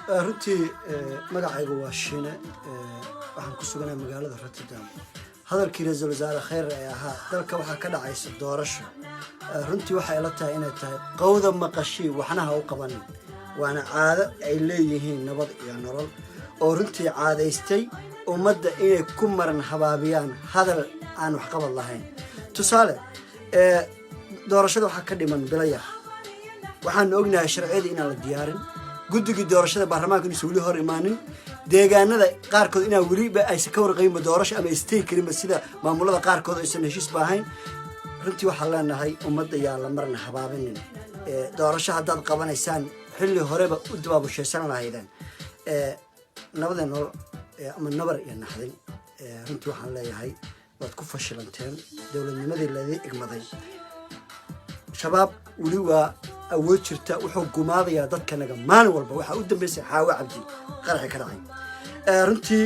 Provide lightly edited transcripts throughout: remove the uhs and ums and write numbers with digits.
Runtii magacaygu waa Shine. Waxaan ku suganahay magaalada Rotterdam. Hadalkii Ra-iisul Wasaare Kheyre ee ahaa dalka waxaa ka dhacaysa doorasho, runtii waxay ila tahay inay tahay qowda maqashii waxnaha u qabanin. Waana caado ay leeyihiin Nabad iyo Nolol oo runtii caadaystay ummadda inay ku maran habaabiyaan hadal aan waxqabad lahayn. Tusaale, doorashada waxaa ka dhiman bilo yar. Waxaanu ognahay sharciyadii inaan la diyaarin, guddigii doorashada baarlamaanka inuusan weli hor imaanin, deegaanada qaarkood inaan weliba aysan ka warqabinba doorasho ama istegi karinba, sida maamulada qaarkood aysan heshiis ba ahayn. Runtii waxaan leenahay, ummadda yaa la marna habaabinin. Doorasho haddaad qabanaysaan, xilli horeba u dabaabushaysan lahaydeen. Nabada nolol ama nabar iyo naxdin, runtii waxaan leeyahay waad ku fashilanteen dowladnimadii laydin igmaday. Shabaab weli waa awood jirta, wuxuu gumaadayaa dadkanaga maalin walba. Waxaa u dambeysay Xaawo Cabdi qaraxi ka dhacay. Runtii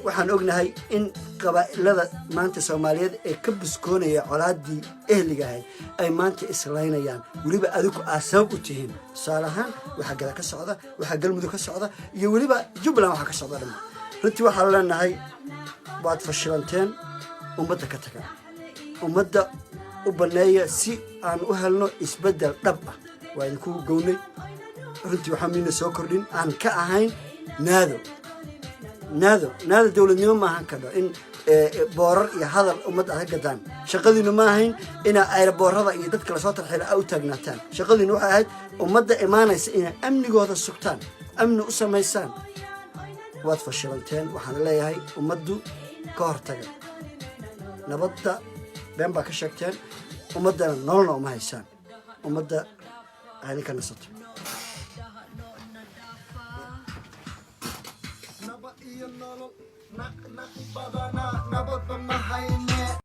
waxaan ognahay in qabaa'ilada maanta Soomaaliyeed ee ka buskoonaya colaadii ehliga ahayd ay maanta islaynayaan, weliba adigu aad sabab u tihiin. Tusaale ahaan, waxaa Gada ka socda, waxaa Galmudug ka socda iyo weliba Jubbaland waxaa ka socda dhamma. Runtii waxaan leenahay, waad fashilanteen. Ummadda ka taga, ummadda u baneeya si aan u helno isbeddel dhab ah. Waa idinku gownay. Runtii waxaa miina soo kordhin aan ka ahayn naado, naado, naado. Dowladnimo maahan kadho in boorar iyo hadal ummadda aad ka gadaan. Shaqadiinu ma ahayn inaa airport-ada iyo dadka lasoo tarxiila a u taagnaataan. Shaqadiinu waxay ahayd ummadda imaanaysa inaa amnigooda sugtaan, amni u samaysaan. Waad fashilanteen. Waxaan leeyahay, ummaddu ka hortaga. Nabadda been baa ka sheegteen, ummaddana nololna uma haysaan. Ummadda ha idinka nasato. Nabad iyo nolol naq naq badanaa, nabadba ma hayne.